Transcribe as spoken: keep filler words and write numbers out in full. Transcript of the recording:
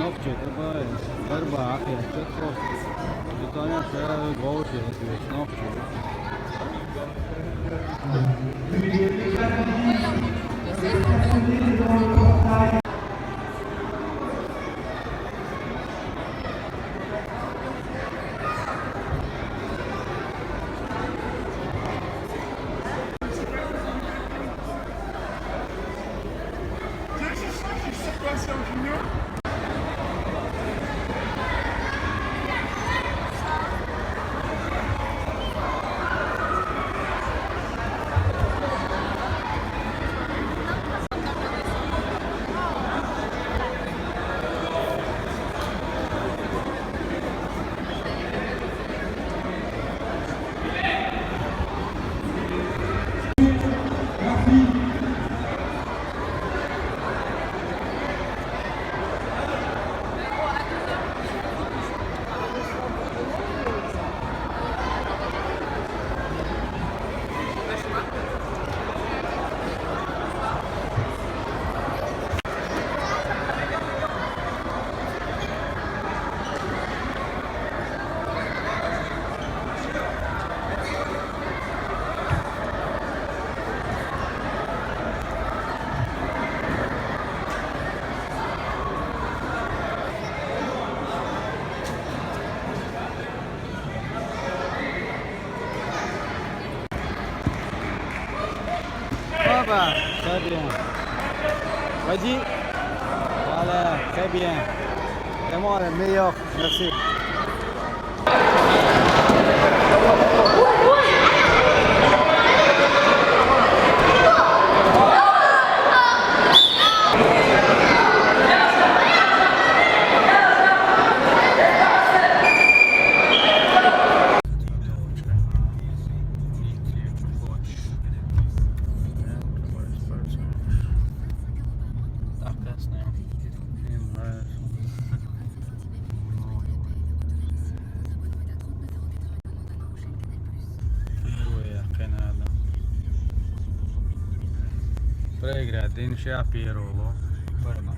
Nokče, treba je, treba je, ako je četko, to je sve gol će, znači, već nokče. Hop, très bien. Vas-y. Voilà, très bien. Vraiment, le meilleur. Merci. Первое, Канада. Проиграть, Дин Шапиро, Парма.